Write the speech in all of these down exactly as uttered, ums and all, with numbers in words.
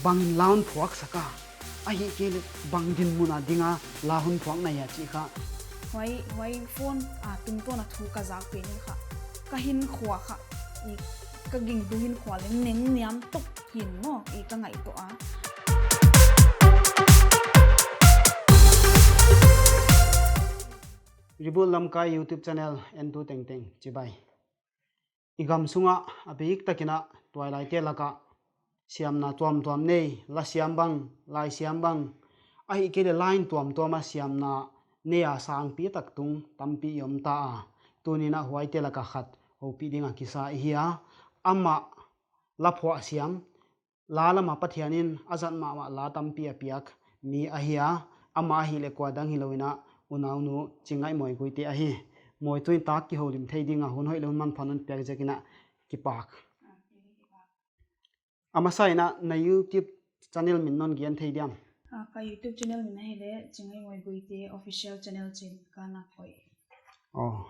bangin la hon phuak sak a, ahihkeileh bang dinmun a ding a la hon phuak na hia chih kha. Huai, huai phone a tungtawn a thu ka zak pen in kha ka hinkhua kha, i ka gingtu hinkhua leng nen niam tuk hi'n maw, i ka ngaihtuah a. Reboot Lamka YouTube channel entu tengteng chibai. I gam sungah a biktakin a tuailaite laka siamna tuamtuam nei, la siam bang, lai siam bang, ahihkeileh line tuamtuam a siamna nei a sangpi tak tung tampi i om ta a. Tuni'n a huaite laka khat houpih ding a kisa i hi a. Amah la phuah siam, la lama Pathianin a zat mahmah la tampi a piak mi ahi a, amah ahihleh kuadang hilou in a, unaunu Chingngaihmawi Guite ahi. Mawi, tuin tak kihoulim thei ding a hun hoih leh hun manpha non piak ziakin a kipak. A masa in a na YouTube channel min non gen thei diam? Ah, ka YouTube channel min ahihleh Chingngaihmawi Guite official channel chi'n ka na koih. Oh.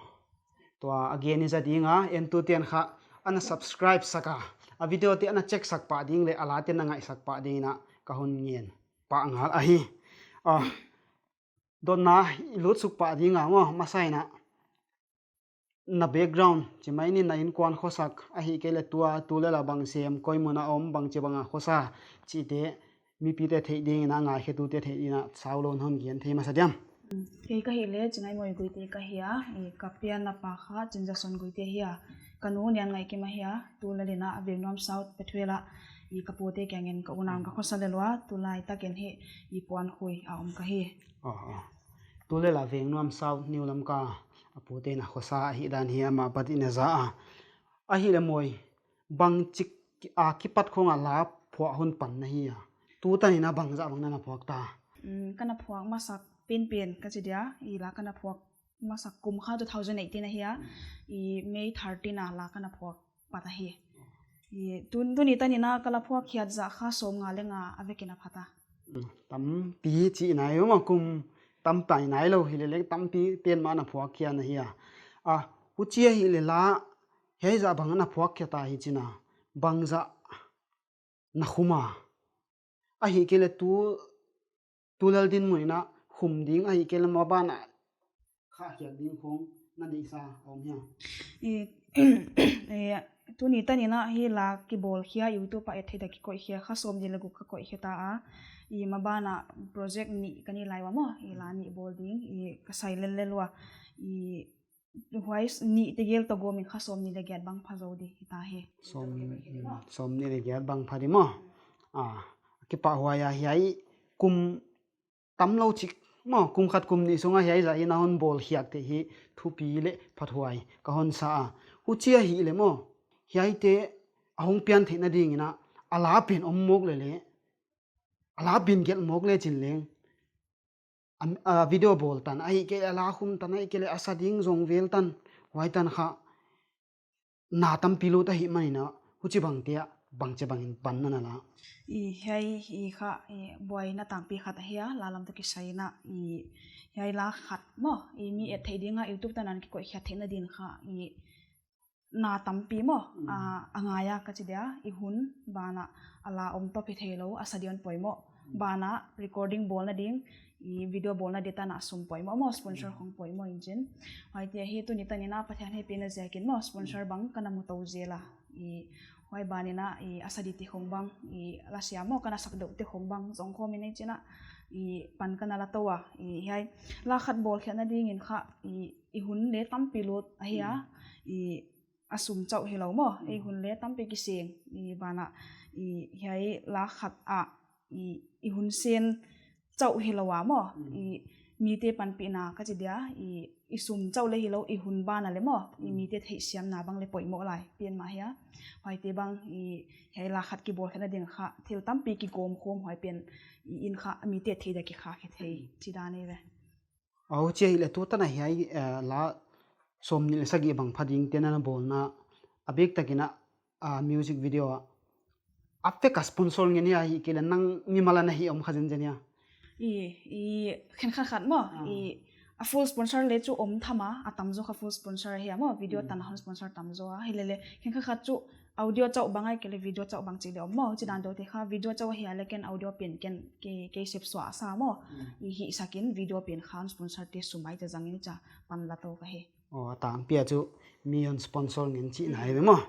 Tua a gen i za ding a, entute'n kha ana subscribe sak a, a video te ana check sak pah ding leh a late na ngaih sak pah ding in a ka hon ngen pah ngal ahi. Ah, dotna i lut suk pah ding a maw, masa in a na background, chi mai ni, na innkuan khosak, ahihkeileh tua, tulel a bang sem, koi mun a om, bangchibang a khosa, chihte mipite theih ding in a, ngaikhetute theih ding in a, saulou in hon gen thei masa diam? Mm. Kei ka hihleh Chingngaihmawi Guite ka hi a, i ka pianna pa kha Chinzason Guite ahi a. Ka nu Nianngaihkim ahi a, tulel in a Vengnuam South Pethuel ah i ka pute kiangin ka unau ka khosa lel ua, tulai takin hi i Puankhui a om ka hi. Oh, oh. Tulel a Vengnuam South New Lamka a pute na khosa ahihdan hi amah apat in a za a. Ahihleh mawi, bangchik a kipat khong a la phuah hon pan na hi a? Tutan in a bangzah bang na na phuak ta? Mm, ka na phuak masak penpen ka chi dia, i la ka na phuak masak kum kha two thousand eighteen ahi a, i May thirteen a la ka na phuak pat ahi. I tun, tuni tan in a ka la phuak khiat zah kha sawmnga leh nga a vekin a phat a. Mm, tampi chih nai maw, kum tampi nailou hileh leng tampi pen mah na phuak khia na hi a. Ah, huchi ahihleh la hiai zah bang na phuak khia ta hi chi'n a, bangzah na khum a? Ahihkeileh tu, tulel dinmun in a khum ding, ahihkeileh maban a khahkhiak ding khong na deihsa om hia? I, i, tuni tan in a hi la kibawl khia, YouTube a et theih dia kikoih khia kha sawmnih leh guk ka koih khia ta a. I maban a project nih ka nei lai ua maw, i la nih bawl ding, i ka sai lellel ua. I huai s-, nih tegel toh gawm in kha sawmnih leh giat bang pha zou di hita hi. Sawm, mm, sawmnih leh giat bang pha di maw? Ah, kipahhuai a, hiai kum tamlou chik maw, kum khat kum nih sung a hiai zah hi na hon bawl khiak theih hi thupi leh phathuai ka hon sa a. Huchi ahihleh maw, hiaite a hong pian theihna ding in a, a la pen om mawk leh leh, a la pen gelh mawk leh chin leng, a, a video bawl tan, ahihkeileh a la khum tan, ahihkeileh a sa ding zong vel tan, huai tan kha na tampi lut ahihman in a, huchibangte ah bangchibang in pan na na la? I hiai, i kha, i buaina tampi khat ahi a, la lam toh kisai in a, i hiai la khat maw, i mi et theih ding a, YouTube tan a kikoih khiat theihna din kha, i na tampi maw, mm, a, a ngai a ka chi dia, i hun ban a, a la om toh pi theilou, a sa di hon poimoh, mm, ban a recording bawlna ding, i video bawlna di tan a sum poimoh maw, sponsor, mm, khong poimoh in chin. Huaite hi tuni tan in a Pathian hehpihna ziakin maw, sponsor, mm, bang ka na mu tou zel a. I huai ban in a, i a sa di ti khong bang, i la siam maw, ka na sak deuh ti khong bang zong khawm in ei chin a, i pan ka na la tou a. I hiai la khat bawl khiatna ding in kha, i, i hun leh tampi lut ahi a, mm, i a sum chauh hilou maw, mm, i hun leh tampi kiseng, i ban a, i hiai la khat a, i, i hun sen chauh hilou a maw, mm, i mite panpihna ka chi dia, i, i sum chauh leh hilou, i hun ban a leh maw, i, mm, mite theihsiamna bang leh poimoh lai pen mah hi a. Huaite bang, i hiai la khat kibawl khiatna ding kha thil tampi kigawm khawm, huai pen, i, in kha mite theih dia kikhakhe thei, mm, chi dan ei ve. Aw, huchi ahihleh tutan a hiai, eh, la sawmnih leh sagih bang pha dingte na na bawlna, a biktakin a, a music video a, a vek a sponsor ngen hia, ahihkeileh nang mimal a na hih om kha zenzen hia? I, i khenkhat khat maw, ah, i a full sponsor leh chu om tham a, a tamzaw kha full sponsor ahi a maw, video, mm, tan a hon sponsor tamzaw a, hilele khenkhat khat chu audio chauh bang ahihkeileh video chauh bang chih leh om maw. Huchi dan deuh te kha video chauh ahia leh ken audio pen ken kei, kei sep suah sa maw. I hihsak in video pen kha sponsor te sum ai ta zang in cha pan la tou ka hi. Oh, a tangpi a chu mi hon sponsor ngen chihna hi ve maw.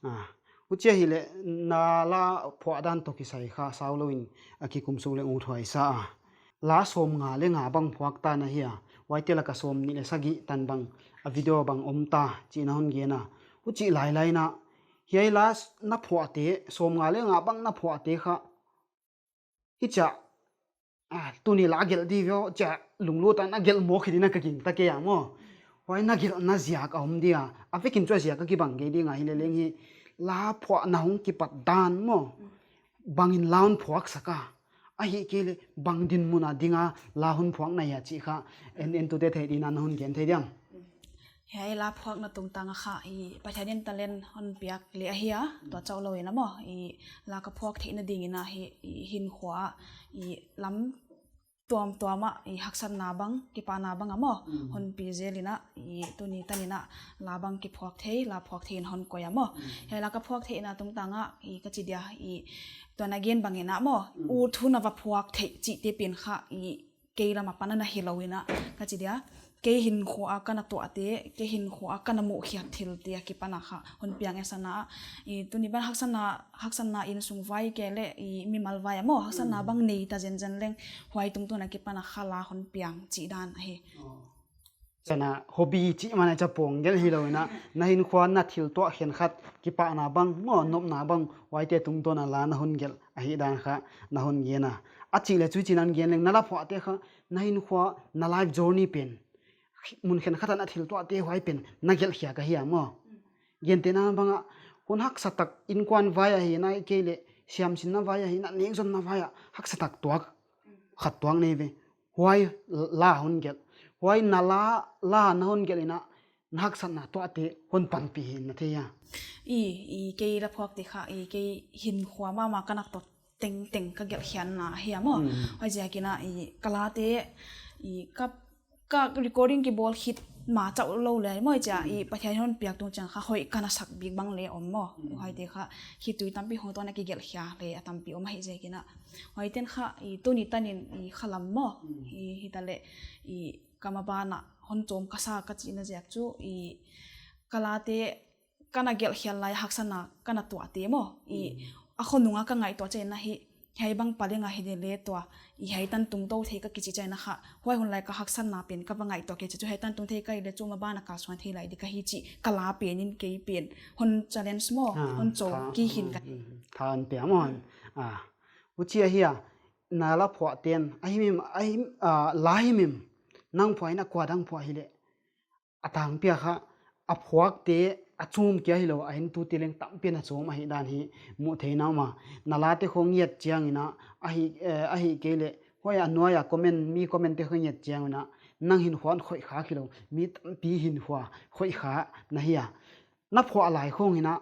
Ah. Huchi ahihleh na la phuah dan toh kisai kha sau lou in a kikum suk leh ut huai sa a. La sawmnga leh nga bang phuak ta na hia. Huaite laka sawmnih leh sagih tan bang a video bang om ta chih na hon gen a. Huchi lailai na. Hiai la s-, na phuahte, sawmnga leh nga bang na phuahte kha. Hichia, ah, tuni la gelh di ve aw, chia lunglut a na gelh mawk hi ding a ka gingta kei a maw. Huai na gelhna ziak a om dia. A vekin chu a ziak a kibang kei ding a hileh leng hi. La phuahna hong kipat dan maw. Bangin la hon phuak sak a. Ahihkeileh bang dinmun a ding a la hon phuak na hia chih kha en, entute theih ding in na hon gen thei diam. Hiai la phuakna tungtang a kha i Pathian in talent hon piak leh ahia, tua chauh lou in a maw, i la ka phuak theihna ding in a hi, i hinkhua, i lam tuamtuam a, i haksatna bang, kipahna bang a maw, hon pi zel in a, i tuni tan in a la bang kiphuak thei, la phuak thei in hon koih a maw. Hiai la ka phuak theihna tungtang a, i ka chi dia, i tua na gen bang in a maw, ut hun a va phuak theih chihte pen kha, i kei lam apan a na hi lou in a, ka chi dia, kei hinkhua a ka na tuahte, kei hinkhua a ka na muhkhiak thilte a kipan a kha hon piang e. Haksatna, i tuni ban haksatna, haksatna innsung vai keileh i mimal vai a maw, haksatna bang nei ta zenzen leng huai tungtawn a kipan a kha la hon piang chih dan ahi. Chana hobby chih man a cha pawng gelh hi lou in a, na hinkhua na thil tuah khenkhat kipahna bang maw, nopna bang, huaite tungtawn a la na hon gelh ahih dan kha na hon gen a. A chih leh chu chin an gen leng na la phuahte kha, na hinkhua na life journey pen, mun khenkhat a na thil tuahte huai pen na gelh khia ka hi a maw. Gentehna bang a, hun haksa tak innkuan vai ahi na ahihkeileh siamsinna vai ahi na, nekzonna vai a haksa tak tuak khat tuak nei ve. Huai la hon gelh. Huai na la, la na hon gelh in a, na haksatna tuahte hon panpih hi na thei a. I, i kei la phuakte kha, i kei hinkhua mahmah ka na tuah tengteng ka gelh khiatna hi a maw. Huaiziak in a, i ka late, i ka, ka recording kibawl khit ma chauh lou leh maw, chia i Pathian hon piak tung chiang kha hoih ka na sak bik bang leh om maw. Huaite kha khitui tampi hong tuan a kigelh khia leh a tampi om ahihziak in a. Huaiten kha i tuni tan in i khalam maw. I hitaleh i ka maban a hon chawm ka sa ka chihna ziak chu i ka late ka na gelh khiat lai haksatna ka na tuahte maw. I a khonung a ka ngaihtuah chiang in a hi, hiai bang paleng a hi de leh tua, i hiai tan tung tou thei ka kichi chiang in a kha. Huai hun lai ka haksatna pen ka va ngaihtuah kei chu hiai tan tung thei ka hi leh chu maban a ka suan thei lai di ka hi chih ka la pen in kei pen hon challenge maw, hon chawm ki hin ka. Tha an pia maw. Huchi ahia, na la phuahte'n, a himhim, a him, a, la himhim, nang phuah in a kua dang phuah hileh, a tangpi a kha, a phuakte, a chawm kia hilou, a entute leng tampi na chawm ahih dan hi muh theih in a om a. Na late khong ngiat chiang in a, ahi, eh, ahihkeileh, huai a nuai a comment, mi comment te khong ngiat chiang in a, nang hinkhua'n khoih kha hilou, mi tampi hinkhua khoih kha na hi a. Na phuah lai khong in a,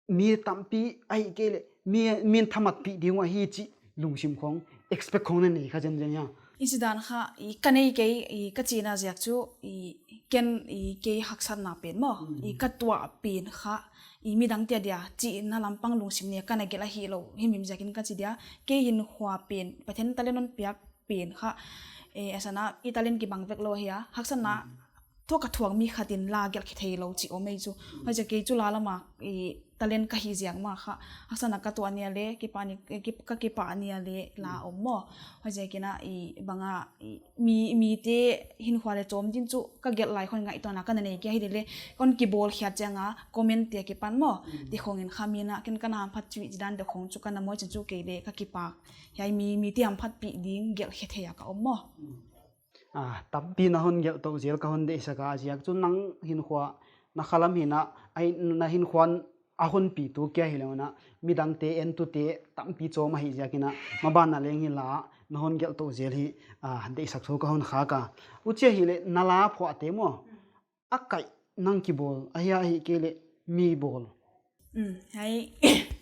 mi tampi ahihkeileh, mi, min thamatpih ding uh ahi chih lungsim khong, expect khong na nei kha zenzen hia. Huchi dan kha, i ka nei kei, i ka chihna ziak chu, i ken, i kei haksatna pen maw, i ka tuah pen kha, i midangte a dia, chihna lampang lungsim nei a ka na gelh ahih lou, himhim ziak in ka chi dia, kei hinkhua pen, Pathian talent hon piak pen kha, eh, haksatna, i talent kibang vek lou hia, haksatna, thuak a thuak mi khat in la gelh khe thei lou chih om ei chu. Huaiziak kei chu la lam a, i talent ka hih ziak mah kha. Haksatna ka tuah ni a leh, kipah ni, eh, kip-, ka kipah ni a leh la om maw. Huaiziak in a i bang a, i mi, mite hinkhua leh chawm ding chu ka gelh lai khong ngaihtuahna ka na nei kei a hi de leh. Kon kibawl khiat chiang a, comment te a kipan maw. Ti khong in kha mi na, ken ka na hamphat chih dan deuh khong chu ka na mawi chiang chu kei leh ka kipak. Hiai mi, mite hamphatpih ding gelh khe thei a ka om maw. Ah, tampi na hon gelh tou zel ka hon deihsak a, a ziak chu nang hinkhua, na khalam hi in a, ai, na hinkhua a hon pi tu kia hilou in a, midangte entute tampi chawm ahih ziak in a, maban a leng hi la, na hon gelh tou zel hi, ah, deihsak thu ka hon khak a. Huchi ahihleh, na la phuahte maw, a kaih nang kibawl, ahia ahihkeileh mi bawl. Um, hiai,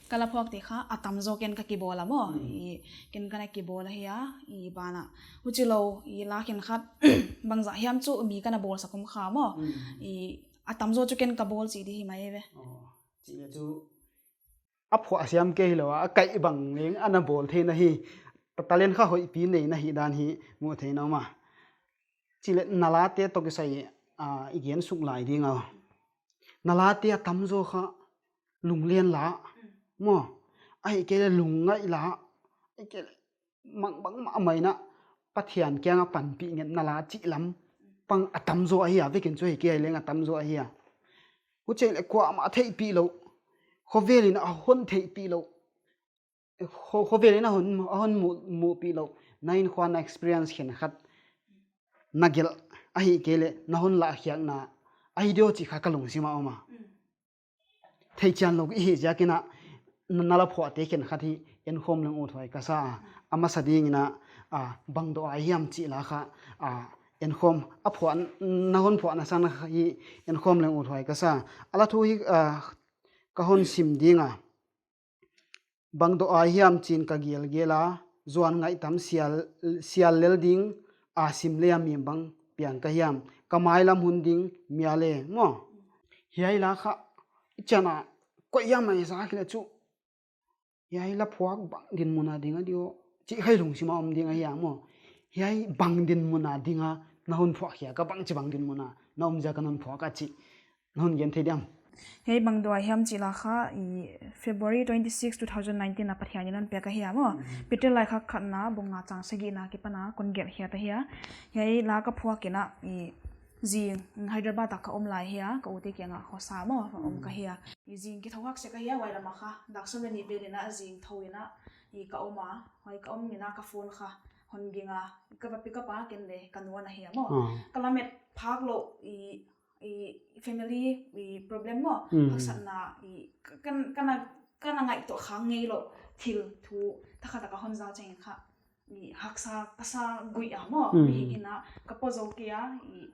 ka la phuakte kha, a tamzaw ken ka kibawl a maw. I, ken ka na kibawl ahia, i ban a. Huchilou, i la khenkhat, bangzah hiam chu mi ka na bawlsak om kha maw. I, a tamzaw chu ken ka bawl chih di hi mai ve. Oh. Chih leh chu a phuah siam kei hilou a, a kaih bang leng ana bawl theihna hi, ta talent kha hoihpi neihna hi dan hi mu thei na maw. Chih leh na late toh kisai, ah, i gen suk lai ding a. Na late a tamzaw kha lunglen la maw, ahihkeileh lungngaih la, ahihkeileh mangbang mahmah in a Pathian kiang a panpih ngetna la chih lam pang a tamzaw ahi a, vekin chu hi kei leng a tamzaw ahi a. Huchi leh kuamah theihpih lou, khovel in a hon theihpih lou, kho-, khovel in a hon, a hon mu-, muhpih lou, na innkuan a experience khenkhat na gelh, ahihkeileh na hon lahkhiakna ahi diam chih kha ka lungsim a om a. Theichian lou i hih ziakin a, na, na la phuahte khenkhat hi enkhawm leng uthuai ka sa a. A masa dingin a, a, bang dawi hiam chih la kha, a, enkhawm, a phuah, na hon phuahna san hi enkhawm leng uthuai ka sa. A la thu hi, a, ka hon sim ding a. Bang dawi hiam chi'n ka gelgel a, zuan ngaihtam sial, sial lel ding a sim leh a mi bang piang ka hiam, ka mailam hun ding mial e maw. Hiai la kha i chan a, koi hiam a i zak leh chu, hiai la phuak bang dinmun a ding a diam chih kha i lungsim a om ding ahi a maw. Hiai bang dinmun a ding a na hon phuahkhiak a, bangchi bang dinmun a na om ziak a na hon phuak a chih na hon gen thei diam? Hiai bang dawi hiam chih la kha i February twenty six, two thousand nineteen a Pathian in a hon piak ahi a maw. Peter laikhak khatna bung nga chang sagihna akipan a kon gelhkhiak ahi a. Hiai la ka phuak in a i zing Hyderabad a ka om lai hi a, ka ute kiang a khosa maw, ka om ka hi a. I zing kithou hak sek ahi a, huai lam a kha dak sawm leh nih vel in a zing thou in a i ka om a, huai ka om in a ka phone kha hon ging a, ka va pick up a, ken leh ka nu ana hi a maw. Ka lamet phak lou i i family i problem maw, haksatna i ka, ka, ka na, ka na ngaihtuah kha ngeilou thil thu thakhat a ka hon zak chiangin kha i haksa ka sa gui a maw. Mihing in a ka pawt zou kei a, i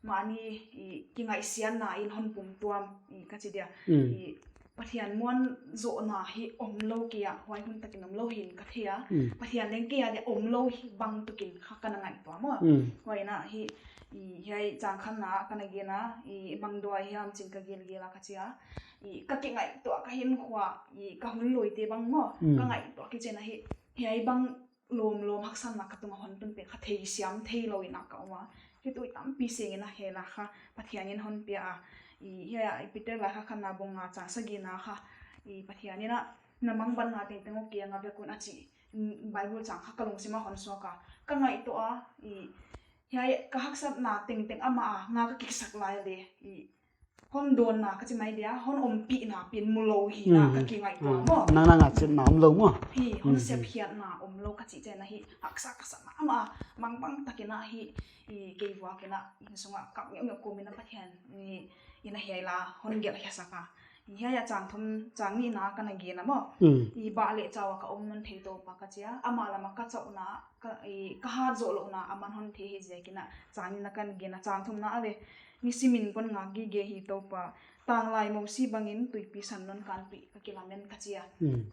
mahni i kingaihsiatna in hon pum tuam i ka chi dia. I Pathian muanzohna hi omlou kei a, huai hun takin omlou hi'n ka thei a. Pathian leng kei a dia omlou hi bang tukin kha ka na ngaihtuah maw. Huai in a hi, i hiai chang khatna ka na gen a, i bang dawi hiam chi'n ka gelgel a ka chi a. I ka kingaihtuah ka hinkhua, i ka hun luite bang maw. Ka ngaihtuah kichi in a hi, hiai bang lawmlawm haksatna ka tung a hon tun pen kha theisiam theilou in a ka om a. Khitui tampi seng in a hiai la kha Pathian in hon pia a. I hiai a i Peter laikhak khatna bung nga chang sagihna kha i Pathian in a na mangbatna tengteng uh kiang a vek un a chih, mm, Bible chang kha ka lungsim a hon suak a. Ka ngaihtuah a, i hiai ka haksatna tengteng amah a nga ka kiksak lai leh i hon dawnna ka chi mai dia, hon ompihna pen mulou hi'n a ka kingaihtuah maw. Nang na ngaihchiatna omlou maw. Hi, hon sepkhiatna omlou ka chih chiang in a hi, haksa ka sa mahmah a, mangbang takin a hi, i kei vuak in a, i sung a kap ngeungeu kawm in a Pathian i, in a hiai la hon gelhkhiak sak a. I hiai a chang thum, chang nihna ka na gen a maw. I bah leh chau a ka om nawn thei Toupa ka chi a, amah lam a ka chauhna, ka, i ka hat zohlouhna aman hon thei hi ziakin a chang nihna ka na gen a. Chang thumna a leh, nisimin kon ngak gige hi Toupa, tanglai Mosi bangin tuipi san non kanpih ka kilamen ka chi a.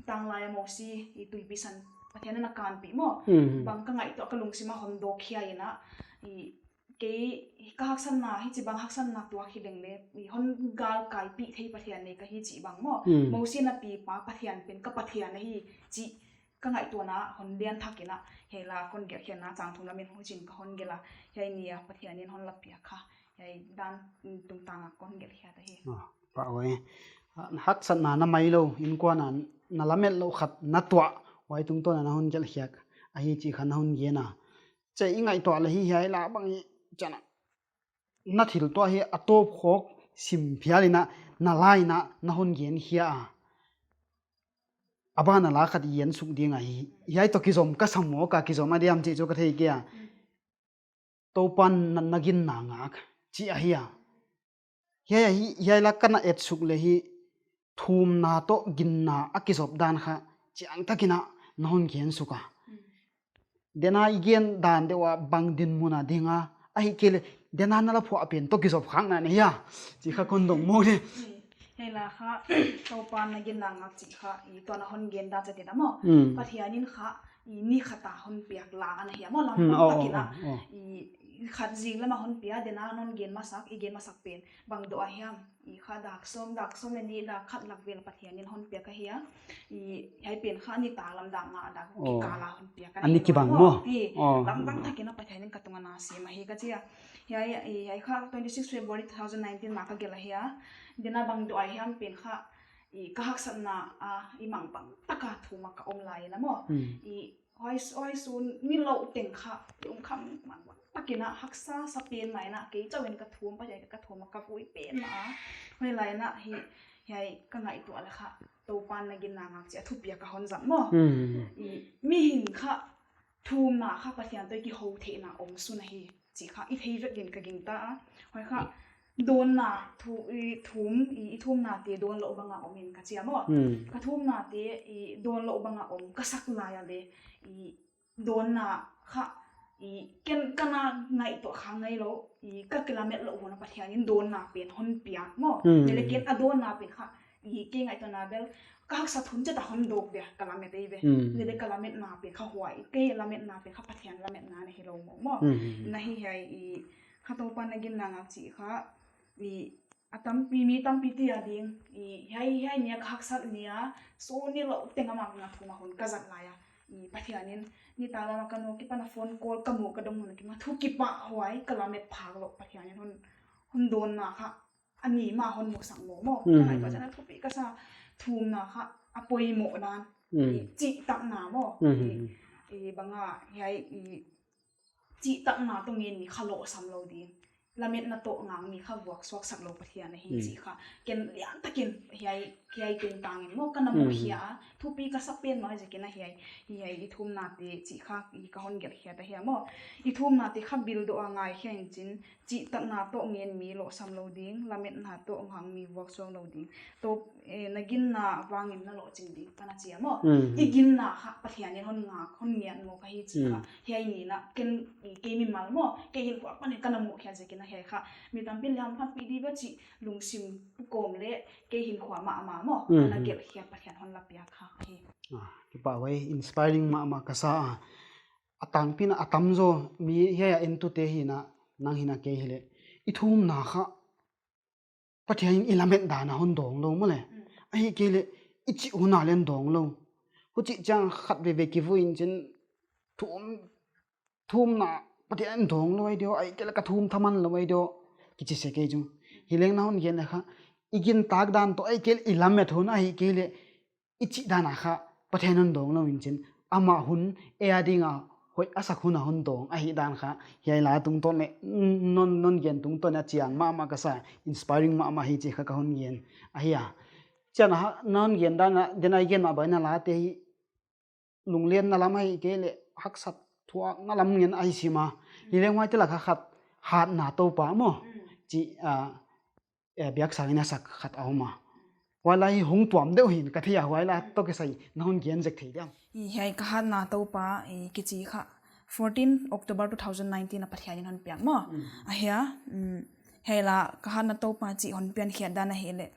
Tanglai Mosi i tuipi san Pathian in a kanpih maw. Bang ka ngaihtuah ka lungsim a hon dawkkhia in a, i kei ka haksatna, hichibang haksatna tuak hi leng leh i hon galkaipih thei Pathian nei ka hi chih bang maw. Mosi na pipa Pathian pen ka Pathian ahi chih ka ngaihtuahna hon lian thak in a, hiai la kon gelhkhiakna chang thum lam in huchi'n ka hon gelh a, hiai ni a Pathian in hon la piak kha, hiai dan, mm, tungtang a kon gelhkhiak ahi. Ah, pha huai. Ah, haksatna na mai lou, innkuan a na lamet lou khat na tuah, huai tungtawn a na hon gelhkhiak ahi chih kha na hon gen a. Chih i ngaihtuah leh hi hiai la bang i chan a na thil tuah hi a tawp khawk sim phial in a na la in a na hon gen khia a. A ban a la khat i en suk ding ahi. Hiai toh kizom ka sa maw, ka kizom a diam chih chu ka thei kei a. Toupa'n na, na ginna ngak chih ahi a. Hiai, hiai, hiai la ka na et suk leh hi thumna toh ginna a kizop dan kha chiang takin a na hon gen suk a. Dena i gen dan deuh a bang dinmun a ding a, ahihkeileh dena na la phuah pen toh kizop khakna nei a, chih kha kon dong maw le. Hiai la kha, Toupa'n na ginna ngak chih kha, i tua na hon gen dan chiat in a maw. Pathian in kha, i ni khat a hon piak la ana hi a maw, lam takin a, i khat zing lama hon pia, dena non gen masak, i gen masak pen bang deuh a hiam, i kha dak sawm, dak sawm leh nih, dak khat lak vel Pathian in hon pia ka hi a. I hiai pen kha nitak lam dak nga, dak Oh. kikal a hon pia ka Ani hi kibang maw? maw? I Oh. lamdang takin a Pathian in ka tunga na sem ahi ka chi a. Hiai, i hiai kha twenty six February two thousand nineteen ma ka gelh ahi a. Dena bang deuh a hiam pen kha, i ka haksatna a, i mangbang taka thum a ka om lai in a maw. Hmm. I huai s-, huai sun nilouh teng kha, i um kham mangbang takin a haksa sa pen mai in a, kei chauh in ka thum, Pathian ka thum a ka vui pen mai a. Huai lai in a hi, hiai ka ngaihtuah leh kha, Toupa'n na ginna ngak chih a thupi a ka hon zat maw. Hmm. I mihing kha, thumna kha Pathian toh i kihou theihna om sun ahi chih kha i thei vek din ka gingta a. Huai kha dawnna thu-, i thum, i, i thumnate dawnlouh banga om in ka chi a maw. Hmm. Ka thumnate i dawnlouh banga om ka sak lai a leh, i dawnna kha, i ken ka na ngaihtuah kha ngeilou, i ka kilamet louh hun a Pathian in dawnna pen hon pia maw. Hmm. Leh ken a dawnna pen kha, i kei ngaihtuahna bel, ka haksa thum chet a hon dawk dia, ka lamet ei ve. Hmm. Leh ka lametna pen kha huai, kei lametna pen kha Pathian lametna na hilou maw maw. Hmm. Na hi hiai i kha Toupa'n na ginna ngak chih kha, i a tampi, mi tampi tia ding, i hiai, hiai nia ka haksat nia, so nilouh teng a mangbang a thum a hon ka zat lai a. I Pathian in, nitak lam a ka nu kipan a phone call ka mu ka dong hun a kim a thu kipahhuai, ka lamet phak louh Pathian in hon, hon dawnna kha, ani ma hon musak maw maw. Hmm. Ka ngaihtuah chiang a thupi ka sa, thumna kha a poimoh dan. Hmm. I chihtakna maw. Hmm. I, i banga hiai i chihtakna toh ngen mi kha lohsam lou ding. Lametna toh ngak mi kha vuak suaksak lou Pathian ahi Hmm. chih kha. Ken lian takin hiai, hiai tungtang in maw ka na mu Hmm. khia a. Thupi ka sa pen maw ziakin a hiai, hiai i thumnate chih kha i ka hon gelh khia ta hi a maw. I thumnate kha bil deuh a ngai khia in chin, chihtakna toh ngen mi lohsam lou ding, lametna toh ngak mi vuak suak lou ding. Toh, eh, na ginna vangin na lohching ding, ka na chi a maw. Hmm. I ginna kha Pathian in hon ngak, hon ngiat maw ka hi chih kha. Hmm. Hiai ni in a, ken, i kei mimal maw, kei hinkhua apan in ka na mu khia ziakin a hiai kha. Mi tampi leh hon phatpih di ve chih, lungsim pukawm leh, kei hinkhua mahmah maw, Hmm. ka na gelh khia Pathian hon la piak kha hi. Ah, kipahhuai, inspiring mahmah ka sa a. A tangpi in a tamzaw, mi hiai a entute hi in a, nang hi in a kei hi leh. I thumna kha, Pathian in i lamet dan a hon dawng lou maw leh. Mm. Ahihkeileh, i chih hun a leng dawng lou. Huchih chiang khat veve kivui in chin thum, thumna Pathian in dawng lou ai diaw, ahihkeileh ka thum thaman lou ai diaw. Kichi sek ei chu. Hileng na hon gen leh kha, i gintak dan toh ahihkeileh i lamet hun ahihkeileh, i chih dan a kha Pathian in hon dawng lou in chin. Amah hun, ei a ding a hoih a sak hun a hon dawng ahih dan kha. Hiai la tungtawn leh, mm, non, non gen tungtawn a chiang mahmah ka sa, inspiring mahmah hi chih kha ka hon gen. Ahi a. Chiang a ha, non gen dan a, dena i gen mah bang in a late hi lunglenna lam ahihkeileh haksat thuakna lam ngen ahi sim a. Hileng huaite lak a khat hatna Toupa maw. Mm. Chih, ah, eh, Biaksang in a sak khat a om a. Huai la hi hong tuam deuh hi'n ka thei a, huai la toh kisai na hon gen zek thei diam. I hiai ka hatna Toupa, i kichi kha fourteen October two thousand nineteen a Pathian in hon piak maw. Mm. Ahi a, mm, hiai la ka hatna Toupa chih hon pian khiat dan ahihleh.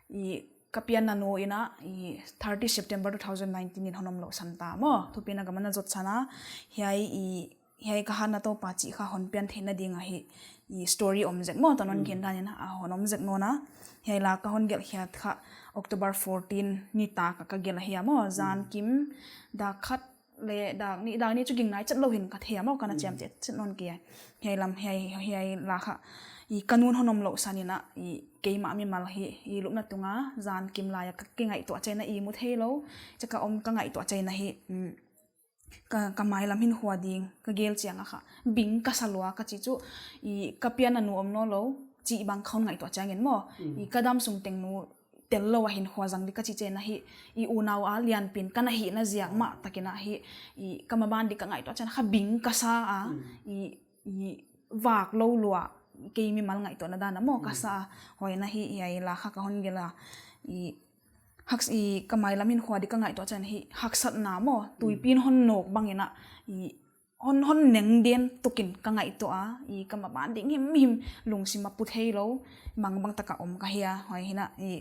I ka pianna nu in a, i thirty September two thousand nineteen in hon omlouhsan ta maw. Thupi'n a ka man a zotsan a, hiai i hiai ka hatna Toupa chih kha hon pian theihna ding ahi, i story om zek maw, toh non Hmm. gen dan in a hon om zek nawn a. Hiai la ka hon gelh khiat kha October fourteen nitak a ka gelh ahi a maw, zan Hmm. kim dak khat leh dak nih, dak nih chu ging nai chet lou hi'n ka thei a maw, ka na Hmm. chiam chet chet nawn kei a. Hiai lam, hiai, hiai la kha, i ka nu'n hon omlouhsan in a, i keimah mimal hi, i lupna tung a, zan kim lai a ka kingaihtuah chiang in a i mu theilou, chaka om ka ngaihtuah chiang in a hi, mm, ka, ka mailam hinkhua ding, ka gel chiang a kha. Bing ka sa lua ka chih chu, i ka pianna nu om nawn lou, chih bang ka hon ngaihtuah chiang in maw. Mm. I ka damsung teng nu tel lou a hinkhua zang di ka chih chiang in a hi, i unau a lianpi'n ka na hihna ziak mah takin a hi, i ka maban di ka ngaihtuah chiang in a kha bing ka sa a, Mm. i, i vak lou lua, kei mimal ngaihtuahna dan a maw ka Mm. sa a, huai in a hi, i hiai la kha ka hon gelh a, i haks-, i ka mailam hinkhua di ka ngaihtuah chiang in a hi, haksatna maw, Mm. tuipi'n hon nawk bang in a, i hon, hon neng den tukin ka ngaihtuah a, i ka maban ding himhim lungsim a pu theilou, mangbang taka om ka hi a, huai hi in a, i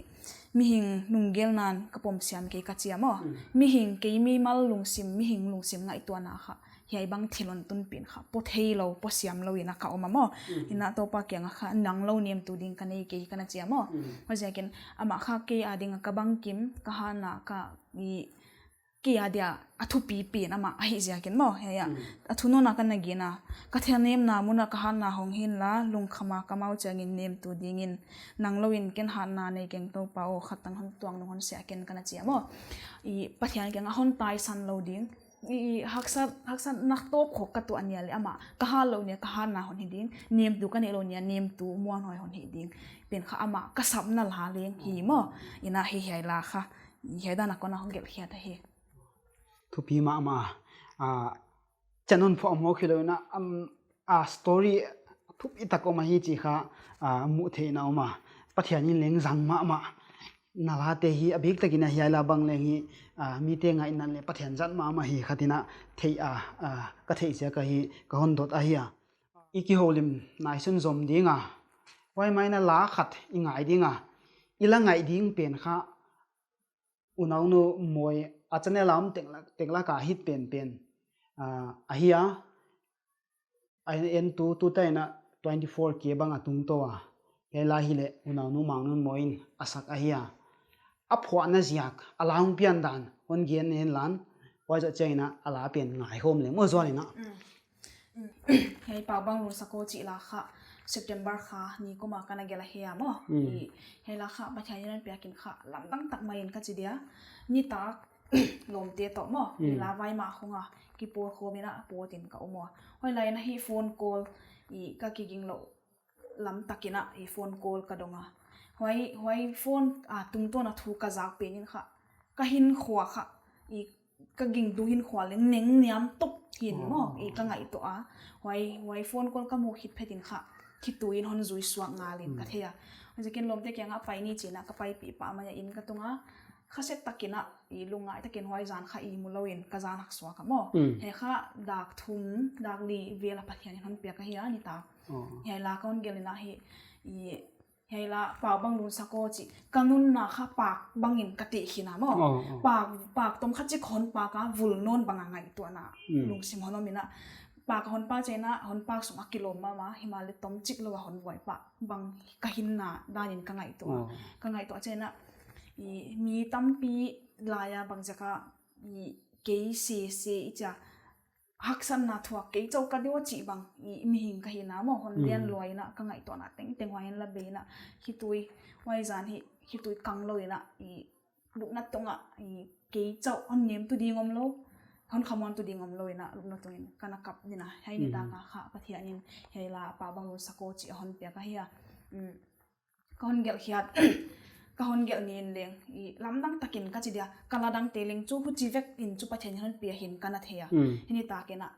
mihing nunggelna'n ka pom siam kei ka chi a maw. Mm. Mihing kei mimal lungsim, mihing lungsim ngaihtuahna kha hiai bang thil hon tunpi'n kha pom theilou, pom siamlou in a ka om a maw. Mm. Huan Toupa kiang ah kha nanglou nemtu ding ka nei kei ka na chi a maw. Mm. Huaiziakin amah kha kei a ding a ka bangkim, ka hatna, ka i, kei a dia a thupi pen amah ahih ziakin maw. Hiai a, mm, a thunawn a ka na gen a, ka thanemna mun ah ka hatna hong hinla, lungkham a ka mau chiangin nemtu dingin, nanglou in ken hatna nei keng Toupa aw, khat tan hon tuang nung hon sia ken ka na chi a maw. I, Pathian kiang ah hon taisan lou ding. I, haksat, haksatna tawp khawng ka tuah nia leh amah ka hatlou nia, ka hatna hon hi ding, nemtu ka neilou nia, nemtu muanhuai hon hi ding. Pen kha amah ka sapna la leng hi maw. Huan hiai la kha hiai dan a kon a hon gelh khiat ahi. Thupi mahmah. Ah, channel phuah maw khi lou na, am, a story thupi tak om ahi chih kha, ah, muh theihna om a. Pathian in leng zang mahmah. Na late hi a biktakin a hiai la bang leng hi, ah, mite ngaihna leh Pathian zat mahmah hi khat in a theih a, ah, ka theih ziak ahi, ka hon dot ahi a. I kihoulim naisun zom ding a. Huai mai in a la khat i ngai ding a. I la ngaih ding pen kha Unaunu Moi a channel a om teklak, teklak a hit penpen, ah, ahi a. A en tu, tuta in a twenty four K bang a tungtou a. Hiai la hi leh Unaunu Mangnun Moi in a sak ahi a. A phuahna ziak, a la hong pian dan hon gen henla, huai zoh chiangin a la pen ngai khawm leng maw Zuan in a. Mm. Mm. Hiai Pak Bang Lun Sak Aw chih la kha September kha ni kum a ka na gelh ahi a maw. Mm. I, hiai la kha Pathian in hon piak in kha lamdang tak mai in ka chi dia. Nitak lawmte toh maw. Mm. I la vai mah khong a kipawl khawm in a pawt in ka om ua. Huai lai in a hi phone call i ka kiginglouh lam tak in a i phone call ka dong a. Huai, huai phone a tungtawn a thu ka zak pen in kha ka hinkhua kha, i ka gingtu hinkhua leng neng niam tuk hi maw, i ka ngaihtuah a. Huai, huai phone call ka muh khit phet in kha khitui in hon zui suak ngal in ka thei a. Huaiziakin lawmte kiang ah pai ni chi in a ka paipih pah mai a, inn ka tung a. Khasia tak in a, i lungngai tak in huai zan kha ihmu lou in ka zan haksuak a maw. Mm. Hiai kha dak thum, dak li vel a Pathian in hon piak ahi a nitak. Oh. Hiai la ka hon gelh in a hi, i, hiai la Pak Bang Lun Sak Aw chih ka nunna kha pak bangin ka teh khin a maw. Oh, oh. Pak, pak tom khat chik hon pak a, vul nawn bang a ngaihtuahna. Mm. Lungsim hon om in a. Pak hon pak chiang in a, hon pak sung a kilawm mahmah, himahleh tom chik lou a hon vuai pah bang ka hinna dan in ka ngaihtuah. Oh. Ka ngaihtuah chiang in a, i, mi tampi lai a bang ziak a, i, kei sese i chia haksatna thuak kei chauh ka diu chih bang, i, mihing ka hihna maw, hon lian lua in a, ka ngaihtuahna tengteng huai in la bei in a, khitui, huai zan hi, khitui kang lou in a, i, lupna tung a, i, kei chauh hon nemtu ding omlou, hon khamuantu ding omlou in a, lupna tung in ka na kap in a, hiai nitak a kha Pathian in hiai la Pak Bang Lun Sak Aw chih a hon piak ahi a. Mm. Ka hon gelh khiat, ka hon gelh ni in leng, i lamdang takin ka chi dia, ka la dangte leng chu huchi vek in chu Pathian in hon pia hi'n ka na thei a. Mm. Hiai nitak in a,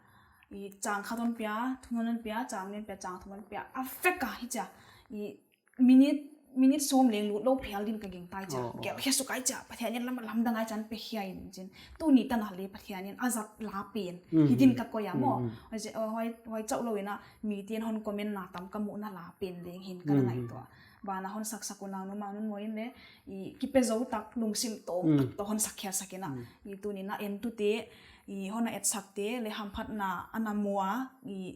i chang khat hon pia, thum hon pia, chang nih hon pia, chang thum hon pia, a vek a hi chia, i minute, minute sawm leng lut lou phial din ka gingta chia, oh, oh, gelh khe suk ai chia, Pathian in lam, lamdang ai chia hon pe khia in chin. Tuni tan a leh Pathian in a zat la pen, mm, hi din ka koih a maw. Mm, mm. Huai, huai, huai chauh lou in a, mite'n hon comment na tam ka muhna la pen leng hi'n ka na ngaihtuah. Banah hon saksak Unaunu Mangnun Moi in leh, i kipe zou tak lungsim tawm tak toh hon sak khiat sak in a. I tuni'n a entute, i hon na etsakte leh hamphatna ana mu a, i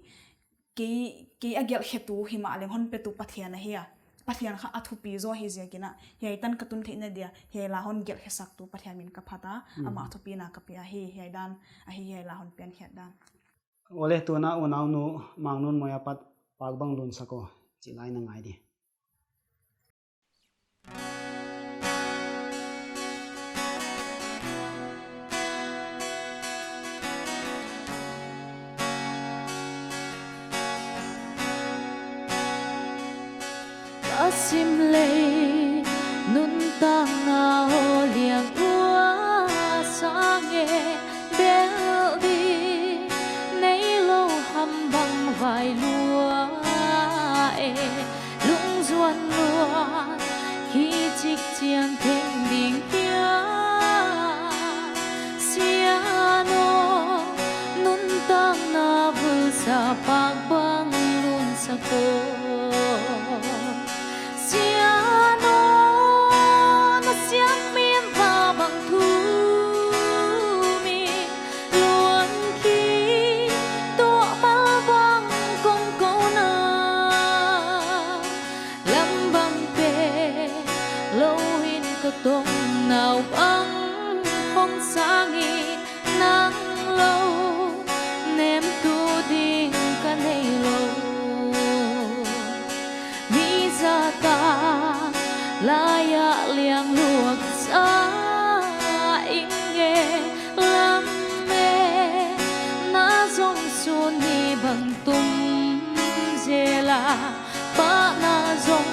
kei, kei a gelh khetu himahleng hon petu Pathian ahi a. Pathian kha a thupi zaw hi ziakin a. Hiai tan ka tun theihna dia, hiai la hon gelh khesaktu Pathian min ka phat a, amah thupina ka pia hi, hiai dan, ahi hiai la hon pian khiat dan. Awle, tuna Unaunu Mangnun Moi apat Pak Bang Lun Sak Aw chih la i na ngai di. Ka sim lei nuntakna aw liang ua sang e, belh di neilou ham bang vai lua e, lungzuan lua hi chik chiang theng ding kia. Sian aw, nuntakna vulsa Pak Bang Lun Sak Aw. Sian aw, na Pahna zong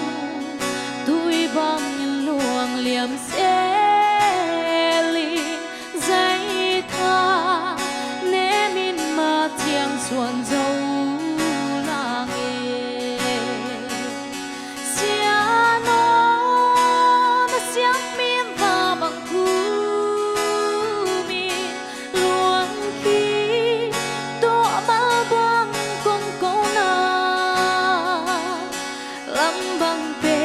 tui bangin luang liam zel in, zai tha nemin ma chiang suan zo lang e. Sia nawn a siam min va bang thu mi luang khi, tawh mal bang kong ko na, lam bang pe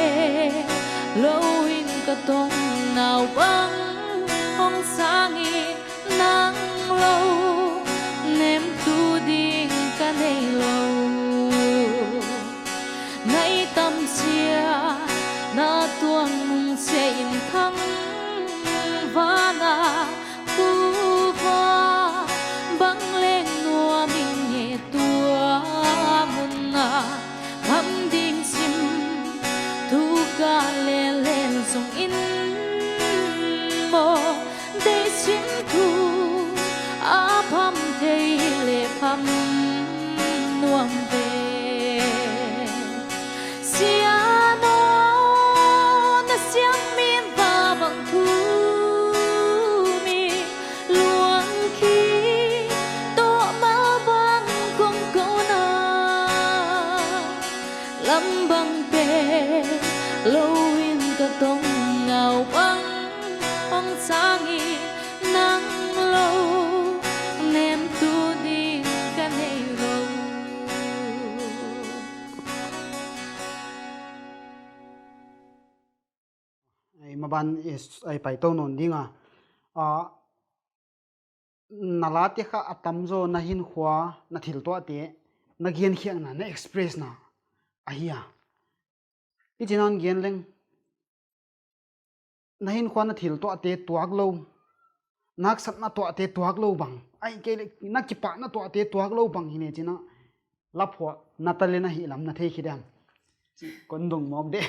lou in ka tong, nau bang hong sang in nang lou nemtu ding ka nei lou. Ngai tam sia na tuang nung sia in thang vana, kuva bang leng nuam in nge tua mun a, pham ding sim tu ka lel lel zong in maw, deih sim tu a pham thei leh pham nuam ve. Sia nawn a siam min va bang thu mi luang khi, tawh mal bang kong ko na, lam bang pe lou in ka tong, nau bang hong sang in nang lou nemtu ding ka nei lou. Ei, maban is, ei, pai tou nawn ding a. Ah, na late kha a tamzaw na hinkhua, na thil tuahte, na genkhiakna, na express na ahi a. I chi'n hon gen leng, na hinkhua na thil tuahte tuak lou, na haksatna tuahte tuak lou bang, ahihkeileh na kipahna tuahte tuak lou bang hi ne chi'n a, laphuah na talent ahih lam na thei khe diam? Kon dong mawk de.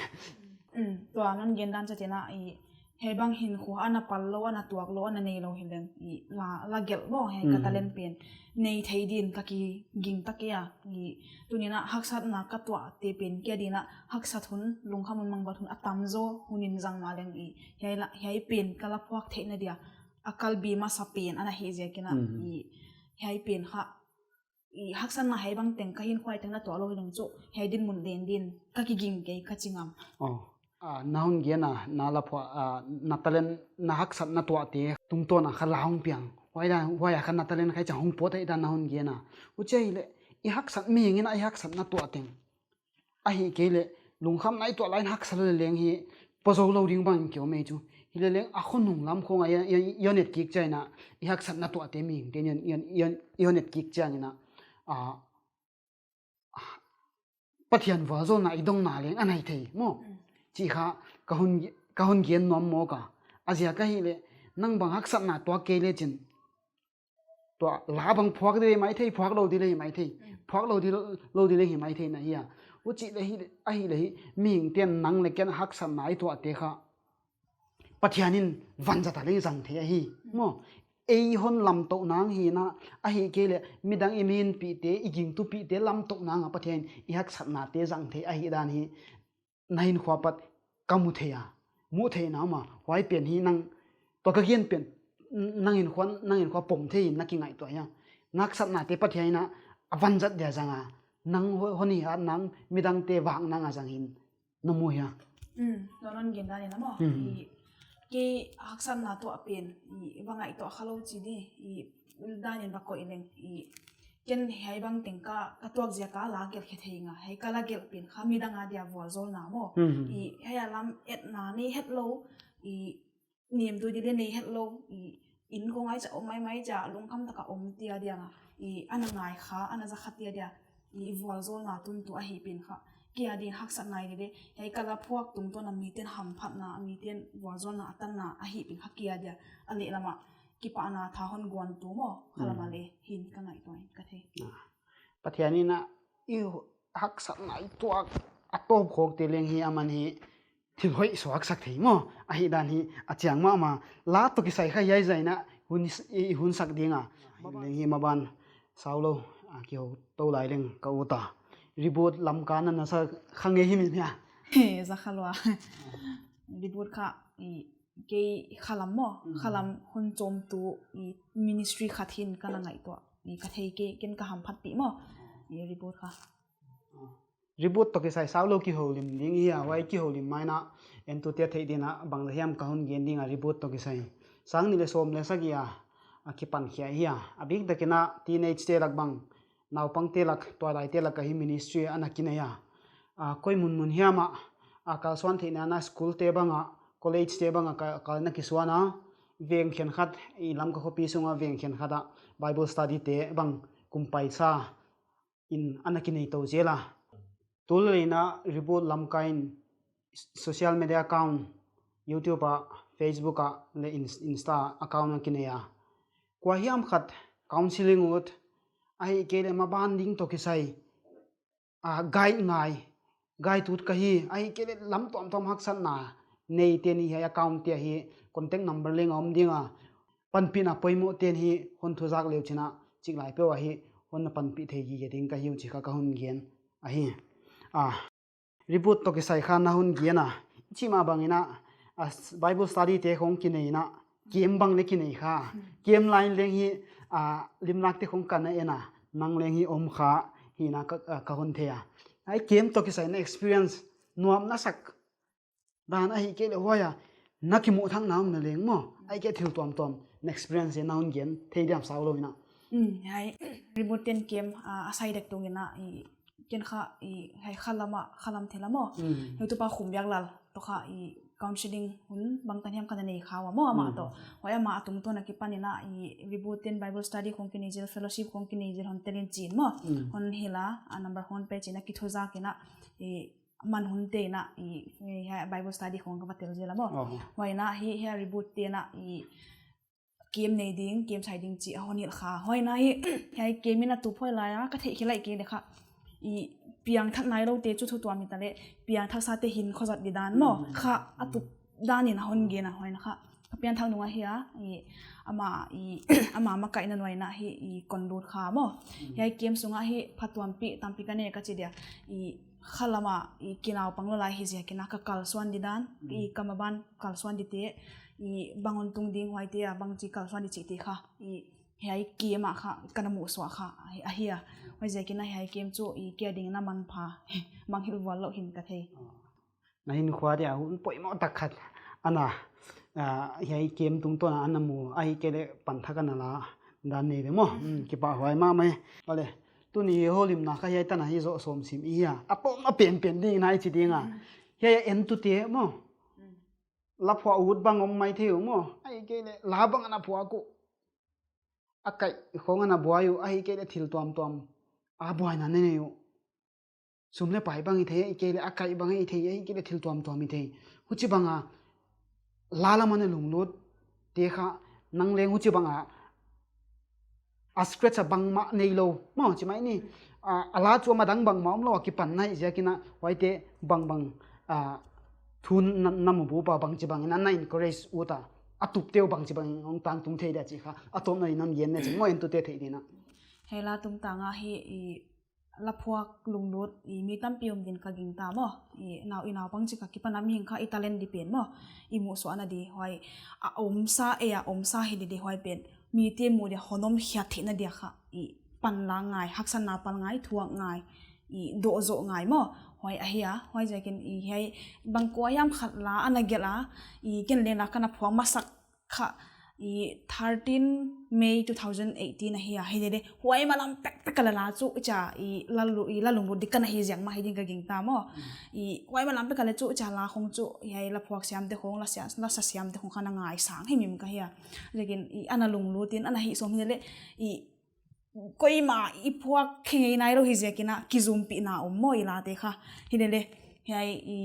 Mm, tua non gen dan chi'n a, i, hiai bang hinkhua ana pal lou, ana tuak lou, ana nei lou hi leng, i, la, la gelh maw, hiai ka Mm. talent pen nei thei din ka kiging ta kei a. I, tuni'n a haksatna ka tuahte pen kia din a, haksat hun, lungkham hun, mangbat hun a tamzaw hun in zang mah leng, i, hiai la, hiai pen ka laphuak theihna dia a kalbi masa pen ana hi ziak in a, Mm. i, hiai pen kha, i, haksatna hiai bang teng, ka hinkhua teng na tuah lou hi leng chu, hiai dinmun den din ka kiging kei, ka chi ngam. Oh. Ah, na hon gen a, na laphuah, ah, na talent, na haksatna tuahte tungtawn a kha la hong piang. Huai dan, huai a kha na talent kha i chang hong pawt hi dan na hon gen a. Huchi ahihleh, i haksat, mihing in a i haksatna tuah teng, ahihkeileh, lungkhamna i tuah lai in haksa lou leng hi, pawt zou lou ding bang ki om ei chu. Hileh leng a khonung lam khong a i, i, i hon et kik chiang in a, i haksatna tuahte mihingte'n i hon, i hon, i hon, i hon et kik chiang in a, ah, Pathian vualzawlna i dongna leng a nei thei maw. Mm. Chih kha ka hon, ka hon gen nuam mawk a. A ziak ahihleh, nang bang haksatna tuak kei le chin, tua la bang phuak di le hi mai thei, phuak lou di le hi mai thei. Mm. Phuak lou di, lou di le hi mai thei na hi a. Huchi le hi, ahihleh hi, mihingte'n nang leh ken haksatna i tuahte kha Pathian in vanzat a leng zang thei ahi. Mm. Maw, ei hon lamtoh nang hi in a, ahihkeileh midang i minpihte, i gingtupihte lamtoh nang a Pathian in i haksatnate zang thei ahih dan hi, na hinkhua pat ka mu thei a. Mu theihna om a, huai pen hi nang, tua ka gen pen, nang hinkhua, nang hinkhua pom thei in na kingaihtuah hia? Na haksatnate Pathian in a vanzat dia zang a, nang ho-, hon hiat nang, midangte vak nang a zang in na mu hia? Mm, tua non gen dan in a maw. Mm. I, kei haksatna tuah pen, i, va ngaihtuah kha lou chi di, i, dan in va koih leng, i, ken hiai bang teng ka, ka tuak ziak a la gelh khe thei nga, hiai ka la gelh pen kha midang a dia vualzawlna maw. Mm. I, hiai a lam etna nei het lou, i, nemtu di le nei het lou, i, inn khong ah i chah om maimai chia, lungkham taka om tia dia nga, i, ana ngai kha, ana za kha tia dia, i, vualzawlna tuntu ahih pen kha. Kei a din haksatna i di le, hiai ka laphuak tungtawn a mite'n hamphatna, mite'n vualzawlna a tanna ahih pen kha kei a dia, a lehlam a kipahna tha hon guan tu maw, kha lam a Mm. le, hi'n ka ngaihtuah in ka thei. Ah. Pathian in a i haksatna i tuak a tawpkhawkte leng hi aman hi thil hoih suaksak thei maw. Ahih dan hi a chiang mahmah. La toh kisai kha hiai zah in a hun, i, i hun sak ding a. Leng hi maban sau lou, a, kihou tou lai leng ka ut a. Reboot lam ka na na sa kha ngei hi mi nia. He, za kha lua. Reboot kha i kei khalam maw, Mm. khalam hun chom tu i ministry khat hi'n ka na ngaihtuah. I ka thei kei, ken ka hamphatpih maw. I Reboot kha. Reboot toh kisai sau lou kihoulim ding hi a, huai kihoulim mai na entute theih dingin bang leh hiam ka hun gen ding a Reboot toh kisai. Sang nih leh sawm leh sagih a, a kipan khia hi a. A biktakin teenage te lak bang, naupang te lak, tuailaite lak a hi ministry ana kinei a. A, koi munmun hiam ah, a kalsuan theihna na school te bang a, college te bang a ka, kal na kisuan a, veng khenkhat, i Lamka khopi sunga veng khenkhat a Bible study te bang kum paisa in ana kinei tou zel a. Tulel in Reboot Lamka in social media account, YouTube a, Facebook a, leh Ins-, Insta account a kinei a. Kuahiam khat counseling ut, ahihkeileh maban ding toh kisai, a, guide ngai, guide ut ka hi, ahihkeileh lam tuamtuam haksatna neite ni hiai account te ah hi contact number leng om ding a, panpihna poimoh te'n hi hon thuzak leu chin a, chiklai peuh ah hi hon na panpih thei gige ding ka hi uh chih kha ka hun gen ahi. A, Reboot toh kisai kha na hun gen a, chih mah bangin a, a, Bible study te khong kinei in, camp bang leh kinei kha. Hmm. Camp line leng hi, a, limlak te khong ka na en a, nang leng hi om kha hi na ka, a, ka hun thei a. Hiai camp toh kisai na experience nuam na sak dan ahihkeileh huai a na kimuhthakna omna leng maw, ahihkeileh thil tuamtuam na experience na hun gen thei diam sau lou in. Mm, hiai Reboot te'n camp, a, a sai dek tung in i ken kha i hiai khalam a, khalam thei lam maw. Mm. Hiai tupa Khumbiaklal toh kha i counseling hun bangtan hiam ka na nei kha ua maw amah Mm. toh. Huai amah a tungtawn a kipan in i Reboot te'n Bible study khong kinei zel, fellowship khong kinei zel hon tel in chin maw. Mm. Hon hilh a, a number hon pe chin a kithuzak in i man hun te'n i, i hiai Bible study khong ka va tel zel a maw. Oh. Huai in hi, hiai Reboot te'n i camp nei ding, camp sai ding chih a hon hilh kha. Huai in hi, hiai camp in a tup huai lai a, ka theih khia lai kei leh kha. I piangthak nailoute chu thu tuam hita leh, piangthak sate hi'n khozat didan maw. Mm. Kha a tup dan in a hon gen a huai in kha. Ka piangthak nung ahi a, i ama, i ama makaihna nuai in hi, i kon lut kha maw. Mm. Hiai camp sung ah hi phatuampih tampi ka nei ka chi dia. I khalam a, i kinaupang lou lai hi ziakin ka kalsuan didan, Mm. i ka maban kalsuan dite, i bang hon tung ding huaite a, bangchi kalsuan di chihte kha, i hiai camp ah kha, ka na muhsuah kha, ahi, ahi a. Huaiziakin hiai camp chu, i kei adingin manpha, mangngilh vual lou hi'n ka thei. Na hinkhua dia hun poimoh tak khat ana, a, hiai camp tungtawn a ana mu, ahihkeileh panthak ana la dan nei ve maw. Mm, kipahhuai mahmah e. Vale. Tuni houlimna kha hiai tan a hi zoh sawm sim i hi a. A pawtna penpen ding in i chi ding a. Mm. Hiai a entute maw. Mm. La phuah ut bang om maithei uh maw. Ahihkeileh la bang ana phuak uh. A kaih khong ana buai uh, ahihkeileh thil tuamtuam a buaina nei uh. Sum leh pai bang i thei, ahihkeileh a kaih bang i thei, ahihkeileh thil tuamtuam i thei. Huchibang a la lam a na lunglut te kha, nang leng huchibang a, a scratch a bangmah neilou. Maw, chi mai ni, a, a la chu a madang bangmah omlou a kipan na hi ziakin huaite bangbang, a, thu na, na mu bup a bangchibang in na encourage ut a, a tupte uh bangchibang in hong tangtung thei dia chih kha, a tawpna in hon gen na chin maw entute theih dingin. Hiai la tungtang a hi i la phuak lunglut i mi tampi om ding ka gingta maw. I nau, i naupang chik a kipan a mihing kha i talent di pen maw. I muhsuahna di huai a omsa, ei a omsa hi di di huai pen. Mite muh dia hon om khiat theihna dia kha. I panlak ngai, haksatna pal ngai, thuak ngai. I doh zoh ngai maw. Huai ahi a, huaiziakin i hiai bang kuahiam khat la ana gelh a. I ken leng la ka na phuak masak kha i thirteen May two thousand eighteen ahi a, hi lele, huai malam pekpek a la la chu, cha, i la lu-, i la lunglut di ka na hi ziak mah hi ding ka gingta maw. Mm. I huai malam pek a la chu, cha, la khong chu, hiai la phuak siamte khong, la sia-, la sa siamte khong kha na ngaisang himhim ka hi a. Ziakin, i ana lunglut in, ana hih sawm hi lele, i koimah i phuak khe ngei nailou hi ziakin kizumpihna om maw i late kha. Hi lele, hiai i,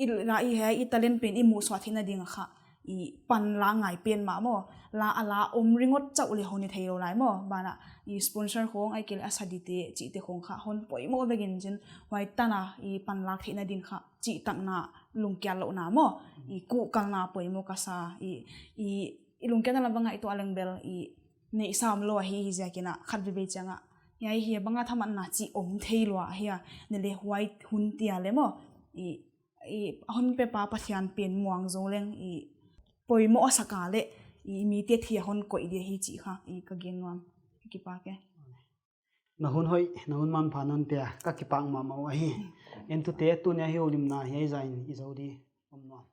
i la i hiai i talent pen i muhsuah theihna ding kha. I panlak ngai pen mah maw. La a la om ringot chauh leh hon i theilou lai maw. Banah i sponsor khong ahihkeileh a sa dite chihte khong kha. Hon poimoh vek in chin huai tan a i panlak theihna ding kha. Chihtakna lungkial louhna maw. I kuhkalna poimoh ka sa. I, i, i lungkialna lam va ngaihtuah leng bel i neihsa omlou ahi hi ziakin khat veve chiang a Hiai hi bang a thamatna chih om thei lua hi a, ni le huai hun tia le maw, i, i, a hon pepa Pathian pen muang zou leng, i, poimoh a sak a le, i, mite thi a hon koih dia hi chih kha, i, ka gen nuam. Kipak e. Na hun hoih, na hun manpha non pia, ka kipak mahmah uh ahi. Entute tuni a houlimna hiai zah in i zou di om nuam.